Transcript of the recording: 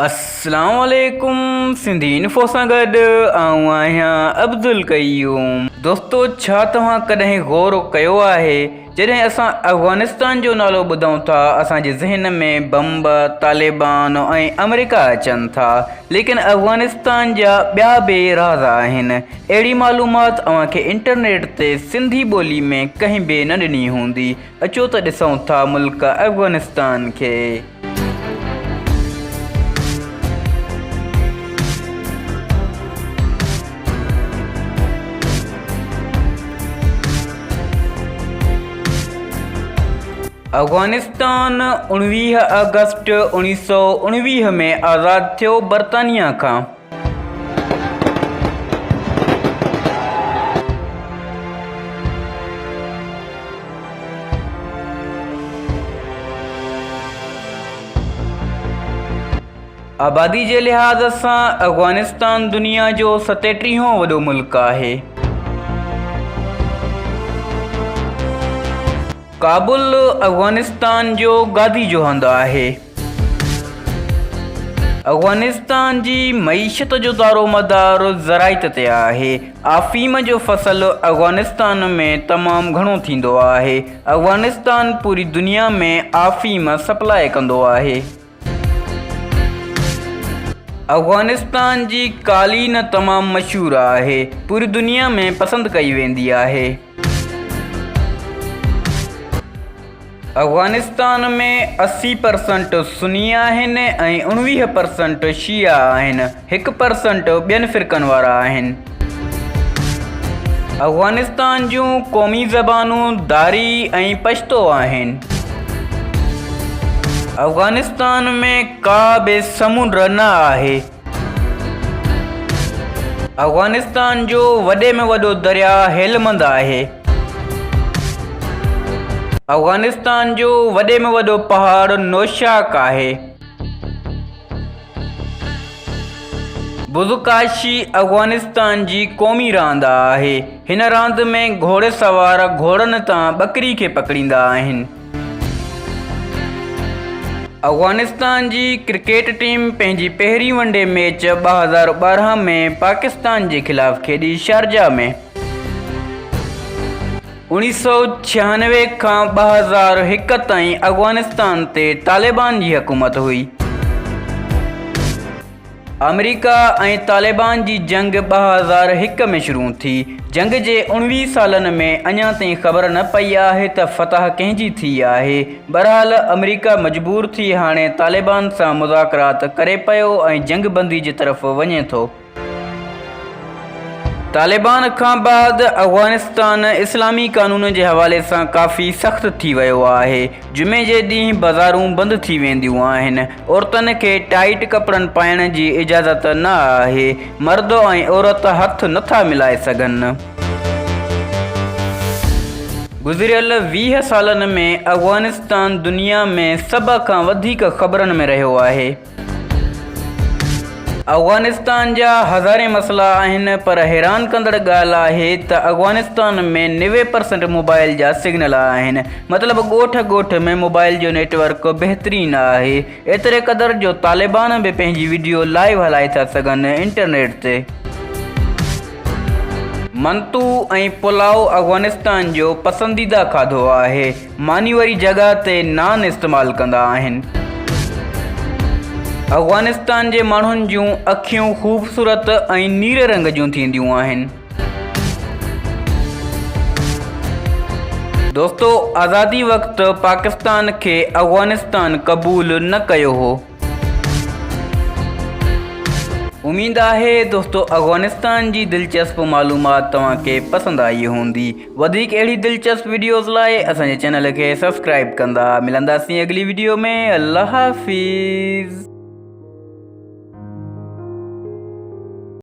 اسلام عليڪم سنڌي انفو سان گڏ آئون آهيان عبدالقيوم. دوستو ڇا توهان ڪڏهن غور ڪيو آهي جڏهن اسان افغانستان جو نالو ٻڌون ٿا اسان جي ذهن ۾ بمب، طالبان ۽ آمريڪا اچن ٿا ليڪن افغانستان جا ٻيا به راز آهن اهڙي معلومات اوهان کي انٽرنيٽ تي سنڌي ٻولي ۾ ڪنهن به نه ڏني هوندي اچو ته ڏسون ٿا ملڪ افغانستان کي. افغانستان 19 آگسٽ 1919 ۾ آزاد ٿيو برطانيا کان. آبادي جي لحاظ سان افغانستان دنيا جو ستيٽيهون وڏو ملڪ آهي. ڪابل افغانستان جو گادي جو هنڌ آهي. افغانستان جي معيشت جو دارومدار زراعت تي آهي. آفيم جو فصل افغانستان ۾ تمام گهڻو ٿيندو آهي. افغانستان پوري دنيا ۾ آفيم سپلاء ڪندو آهي. افغانستان جي قالين تمام مشهور آهي. پوري دنيا ۾ پسند ڪئي ويندي آهي. افغانستان ۾ 80 پرسنٽ سني آهن ۽ 19 پرسنٽ شيعا آهن، هڪ پرسنٽ ٻين فرقن وارا آهن. افغانستان جون قومي زبانون داري ۽ پشتو آهن. افغانستان ۾ ڪا به سمنڊ نه آهي. افغانستان جو وڏي ۾ وڏو درياء هيلمند آهي. افغانستان جو وڏي ۾ وڏو پهاڙ نوشاڪ آهي. بزڪاشي افغانستان جي قومي راند آهي. هن راند ۾ گهوڙي سوار گهوڙن تان ٻڪري کي پڪڙيندا آهن. افغانستان جي ڪرڪيٽ ٽيم پنهنجي پهرين ون ڊي ميچ 2012 ۾ پاڪستان جي خلاف کيڏي شارجه ۾. 1996 کان 2001 تائين افغانستان تي طالبان جي حڪومت هئي. آمريڪا ۽ طالبان جي جنگ 2001 ۾ شروع ٿي. جنگ جي 19 سالن ۾ اڃا تائين خبر نه پئي آهي ته فتح ڪنهن جي ٿي آهي. بهرحال آمريڪا مجبور ٿي هاڻي طالبان سان مذاڪرات ڪري پيو ۽ جنگ بندي جي طرف وڃي ٿو. طالبان کان بعد افغانستان اسلامي قانون جي حوالي سان ڪافي سخت ٿي ويو آهي. جمعي جي ڏينهن بازارون بند ٿي وينديون آهن. عورتن کي ٽائيٽ ڪپڙن پائڻ جي اجازت نه آهي. مرد ۽ عورت هٿ نه ٿا ملائي سگهن. گذريل 20 سالن ۾ افغانستان دنيا ۾ سڀ کان وڌيڪ خبرن ۾ رهيو آهي. افغانستان جا هزارين مسئلا آهن پر حيران ڪندڙ ڳالهه آهي ته افغانستان ۾ 90 پرسنٽ موبائل جا سگنل آهن مطلب ڳوٺ ڳوٺ ۾ موبائل جو نيٽ ورڪ بهترين آهي ايتري قدر جو طالبان به پنهنجي وڊيو لائيو هلائي ٿا سگهن انٽرنيٽ تي. منتو ۽ پلاء افغانستان جو پسنديده کاڌو آهي. ماني واري جڳهه تي نان استعمال ڪندا آهن. افغانستان جي ماڻهن جون اکيون خوبصورت ۽ نيري رنگ جون ٿينديون آهن. دوستو آزادي وقت پاڪستان کي افغانستان قبول نه ڪيو هو. اميد آهي دوستو افغانستان جي دلچسپ معلومات توهان کي پسند آئي هوندي. وڌيڪ اهڙي دلچسپ وڊيوز لاء اسان جي چينل کي سبسڪرائب ڪندا. ملنداسين اڳلي وڊيو ۾ الله حافظ.